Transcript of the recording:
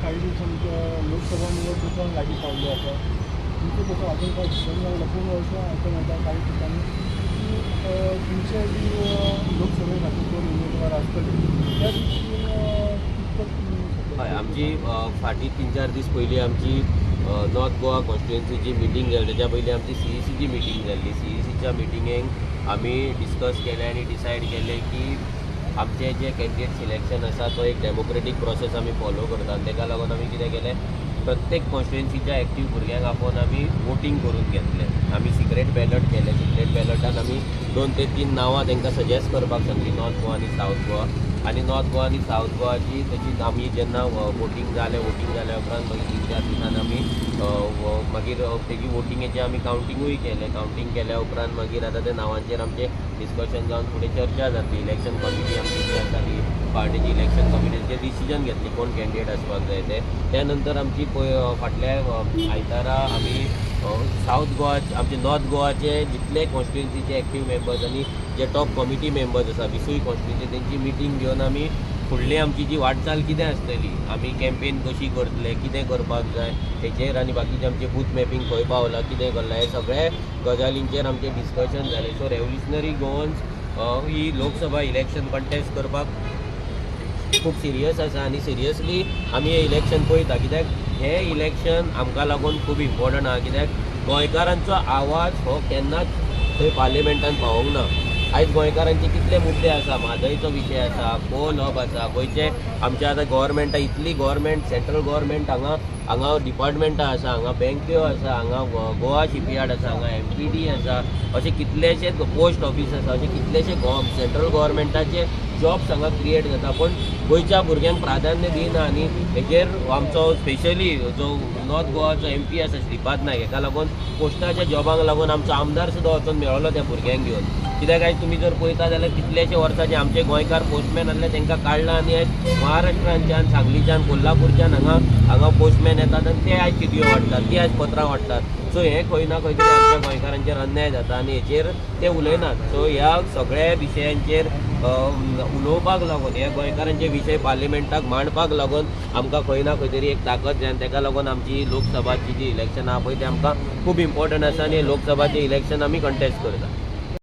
काही दिवसांच्या लोकसभा निवडणुका लागीं पावल्यो आसा. तुमचें तसो अजून काय दिसून लागला पूण अशें आयकून येता काही ठिकाणी की तुमचे बी लोकसभे खातीर दोन उमेदवार आसतले, त्या दृश्टीन कितपत तुमी? हय, आमची फाटीं 3-4 दीस पयलीं आमची नॉर्थ गोवा कॉन्स्टिट्युएन्सीची मिटींग जाली. तेच्या पयलीं आमची CECची मिटींग जाल्ली. CECच्या मिटिंगेक आमी डिस्कस केलें आनी डिसायड केलें की आमचे जे कॅन्डिडेट सिलेक्शन आसा तो एक डेमोक्रेटीक प्रोसेस आमी फॉलो करता आनी तेका लागून आमी कितें केलें, प्रत्येक कॉन्स्टिट्युएन्सीच्या एक्टीव भुरग्यांक आपोवन आमी वोटींग करून घेतलें. आमी सिक्रेट बॅलट केलें. सिक्रेट बॅलटान आमी 2 ते 3 नांवां तांकां सजेस्ट करपाक सांगली, नॉर्थ गोवा आनी सावथ गोवा. आनी नॉर्थ गोवा आनी सावथ गोवाची तशीच आमी जेन्ना वोटींग जालें, वोटींग जाल्या उपरांत मागीर 3-4 दिसान आमी मागीर तेजी वोटिंगेचें आमी कावंटिंगूय केलें. कावंटींग केल्या उपरांत मागीर आतां त्या नांवांचेर आमचें डिस्कशन जावन फुडें चर्चा जातली. इलेक्शन कमिटी आमची जी आसा ती पार्टीची इलेक्शन कमिटीचेर डिसिजन घेतली कोण कॅन्डिडेट आसपाक जाय ते. त्या नंतर आमची फाटल्या आयतारा आमी सावथ गोवा, आमचे नॉर्थ गोवाचे जितले कॉन्स्टिट्युएन्सीचे एक्टीव मेंबर्स आनी जे टॉप कमिटी मेंबर्स आसा 20 कॉन्स्टिट्युएन्सी तेंची मिटींग घेवन आमी फुडली आमची जी वाटचाल कितें आसतली, आमी कॅम्पेन कशी करतले, कितें करपाक जाय हेचेर आनी बाकीचे आमचे बूथ मॅपिंग खंय पावलां, कितें करलां, हे सगळे गजालींचेर आमचें डिस्कशन जालें. सो रेवोल्युशनरी गोवन्स ही लोकसभा इलेक्शन कंटेस्ट करपाक खूब सिरियस आसा आनी सिरियसली आमी हें इलेक्शन पळयता, कित्याक हें इलेक्शन आमकां लागून खूब इम्पॉर्टंट आसा. कित्याक गोंयकारांचो आवाज हो केन्नाच थंय पार्लिमेंटान पावोंक ना. आयज गोंयकारांचे कितले मुद्दे आसा, म्हादयचो विशय आसा, कोल हब आसा, गोंयचे आमच्या आतां गोवोरमेंटा इतली गोवोरमेंट, सेंट्रल गोवोरमेंट हांगा हांगा डिपार्टमेंटां आसा, हांगा बँक्यो आसा, हांगा गोवा शिपयार्ड आसा, हांगा MPD आसा, अशे कितलेशे पोस्ट ऑफीस आसा, अशे कितलेशे सेंट्रल गोवोरमेंटाचे जॉब्स हांगा क्रिएट जाता, पूण गोंयच्या भुरग्यांक प्राधान्य दिना. आनी हेजेर आमचो स्पेशली जो नॉर्थ गोवाचो MP आसा श्रीपाद नायक, हेका लागून पोस्टाच्या जॉबांक लागून आमचो आमदार सुद्दां वचोन मेळ्ळो त्या भुरग्यांक घेवन. कित्याक आयज तुमी जर पळयता जाल्यार कितलेशे वर्सांचे आमचे गोंयकार पोस्टमॅन आसले तांकां काडला आनी आयज महाराष्ट्रांच्यान, सांगलीच्यान, कोल्हापूरच्यान हांगा हांगा पोस्टमॅन येतात आनी ते आयज चिटयो वांट्टात, ती आयज पत्रां वांट्टात. सो हें खंय ना खंय तरी आमच्या गोंयकारांचेर अन्याय जाता आनी हेचेर ते उलयनात. सो ह्या सगळ्या विशयांचेर उलोवपाक लागून, ह्या गोंयकारांचे विशय पार्लिमेंटाक मांडपाक लागून आमकां खंय ना खंय तरी एक ताकद जाय आनी तेका लागून आमची लोकसभाची जी इलेक्शन आहा पळय ते आमकां खूब इम्पॉर्टंट आसा आनी लोकसभाचें इलेक्शन आमी कंटेस्ट करता.